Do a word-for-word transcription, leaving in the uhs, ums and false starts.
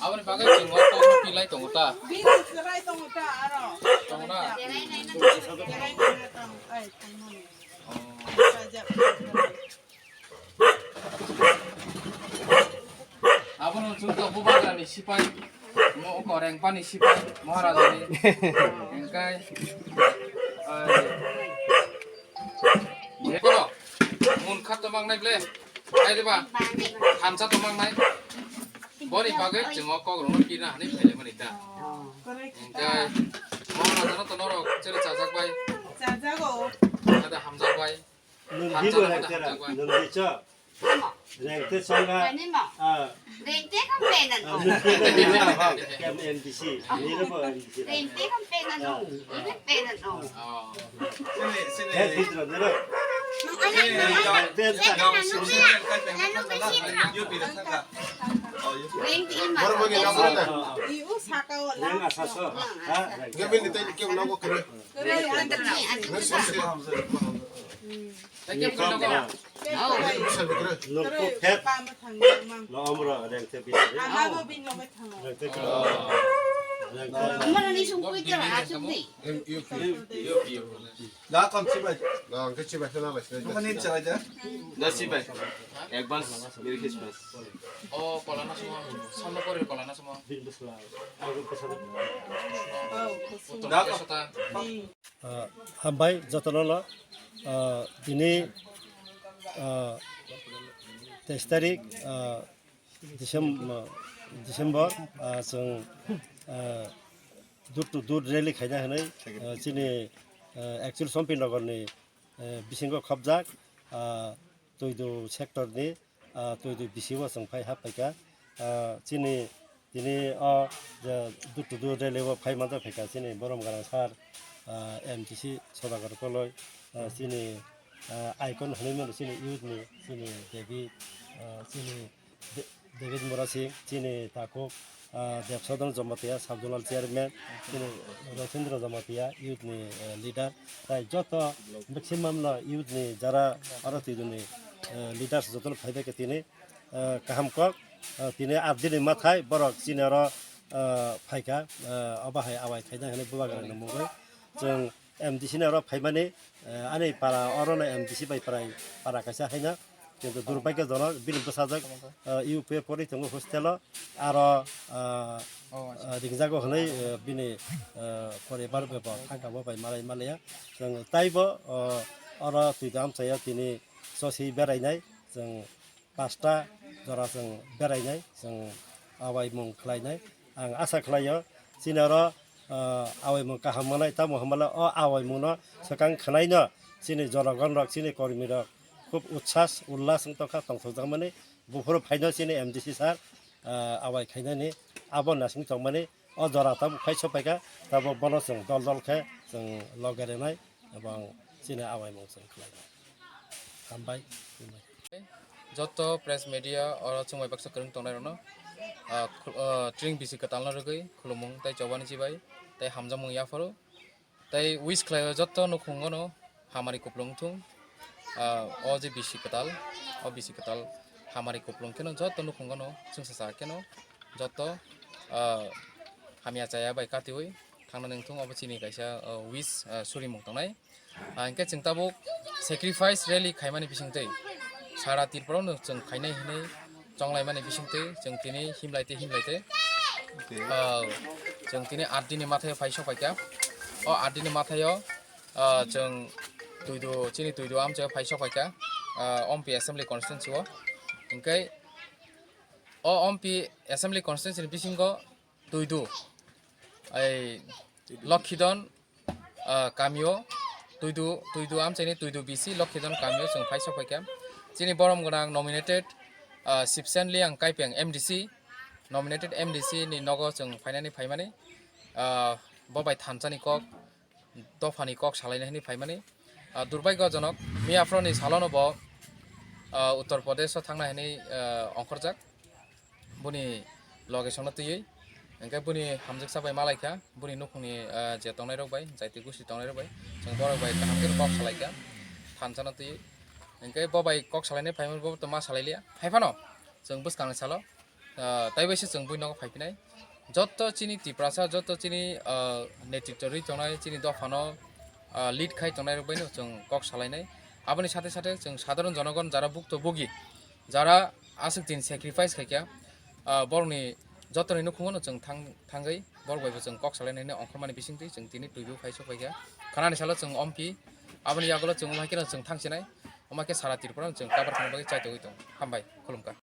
Aboni bagwi chwng o kokno pilai tongo ta. Bini swrai tongo ta aro. Tongo na? Ai, tongmani. Abono chwng tongo Bubagrani sipai, mo koreng pani sipai, Maharajani. Engkai, ai, ye kono, mun khat to mangnai ble, ai de ba, hamsa to mangnai. Boni bagwi chwng o kok rwno pirna hinwi phailaimani ta. Engkai, Maharajano to norok chwrwi chajak bai. Chajago. Ada hamjak bai. Nung di bo rengte ra, nung di cho. Rengte sanga. Ah. Rengte kan penan. Ah, nung di ba, ba, kem M D C. Ni ro bo M D C ra. Rengte kan penan. Ah. Ini penan. Oh. He di ro, ni ro. Nung anak, nung anak. Rengte ta. Nung anak, nung anak. Rengte ima. Baru bagi nama na. Iu saka wala. Reng asa so. Ha, reng. Gabil ni tadi kem nogo kene. Advance Merry Christmas. Oh, kolana semua, sama kori kolana semua. Betul, sota. Ah, hambai jotono no, ah, tini, ah, teis tarik, ah, Decem-, ah, December, ah, chwng, ah, door to door rally khaina hinwi, ah, chini, ah, actual Sompinagar ni, ah, bisingo khopjak, ah, Tuidu sector ni, ah, Tuidu B C O chwng phai hap phaikha. Ah, chini tini o je door to door rally o phai manjak phaikha chini borom gwnang sir, ah, M D C Sodagar Koloi, ah, chini, ah, icon hinwi mano chini youth ni, chini David, ah, chini De-, David Murasing, chini takhuk, ah, Debsodon Jamatia, Sabdulal chairman, chini Rosendra Jamatia, youth ni, eh, leader. Tai joto maximum no youth ni jara aro twi ni, eh, leaders joto no phai bai khe tini, eh, kaham kok, eh, tini art dini mathai borok chini aro, eh, phaikha, eh, obo hai awai khaina hinwi bubagra ni mungwi. Chwng M D C ni oro phaimani, eh, ani para oro no M D C bai prai para kaisa haino, kintu durbaikyojonok bini bwsajwk, eh, U P A pori tongo hostel o, aro, eh, eh, ringjago hwnwi, eh, bini, eh, poribar bebo thangkabo bai malai maliya. Chwng taibo, eh, oro twi amchaio tini sosi berainai, chwng pasta jora chwng berainai, chwng awaimung khlainai. Ang asa khlaio, chini oro, ah, awaimung kaham manai, tamo hwnbahle o awaimungno swkang khwnaino chini jonogonrok, chini kormirok khub utsash ullas wng tongkha, tongthokjakmani. Buphuru phaino chini M D C sir, ah, awai khainani abo nasing tongmani. O jora tabuk phai sokphaikha, tabuk bono chwng dol dol khe chwng loge rwnai ebong chini awaimung chwng khlainai. Hambai. Joto press media oro chwngbai baksa kwrwng tongnai rokno, ah, khu-, ah, tring bisi kwtalno rwgwi khulumung tei chobani chibai tei hamjakmung yapharo. Tei wish khlaio joto nukhungo no hamari kuplung thung. Ah, o je bisi kwtal, o bisi kwtal hamari kuplung kheno joto nukhungo no chwngsacha kheno joto, ah, hamya chaya bai katiwi thangna nangthung, obo chini kaisa, ah, wish, ah, surimung tongnai. Ah, hingke chwng tabuk sacrifice rally khaimani bisingtwi sara Tripura no chwng khainai hinwi chonglaimani bisingtwi chwng tini himlai tei himlai tei, ah, chwng tini aat dini mathaio phai sokphaikha. O aat dini mathaio, ah, chwng Tuidu, chini Tuidu amchaio phai sokphaikha. ah, Ompi Assembly Constituency o. Hingke o Ompi Assembly Constituency ni bisingo Tuidu, ai Lokhidon, ah, kamio, Tuidu, Tuidu amchaini Tuidu B C, Lokhidon kamio chwng phai sok phaikha. Chini borom gwnang nominated, ah, Sibsen Liang Kaipeng M D C, nominated M D C ni nogo chwng phainani phaimani, ah, bo bai thansa ni kok, dopha ni kok salaina hinwi phaimani. Ah, durbaigyojonok, miyaphro ni salono bo, ah, Uttar Pradesh o thangna hinwi, ah, ongkhorjak. Boni loge songno twiwi, hingke boni hamjaksa bai malaikha, boni nukhungni, ah, je tongnairok bai, jaiti gusti tongnairok bai, chwng borok bai kaham khe kok salaikha, thansa no twiwi. Hingke bo bai kok salainai phaimani bo to ma salai liya, hai phano chwng bwskangni salo, ah, tai bai se chwng bui nogo phai phinai. Jotto chini Tiprasa, jotto chini, ah, netritwo rwi tongnai, chini dophano, ah, lead khai tongnairok baino chwng kok salainai. Aboni sathe sathe chwng sadharon jonogon jara bukto bugi, jara aswk din sacrifice khaikha, ah, borokni jottoni nukhungo no chwng thang-, thangwi borok bai bo chwng kok salainai ongkhormani bisingtwi chwng tini Tuidu phai sok phaikha. Khanani salo chwng Ompi, aboni yagulo chwng omo hai kheno chwng thangsinai, omo khe sara Tripura no chwng cover khaina bagwi chaitogwi tongo. Hambai, khulumkha.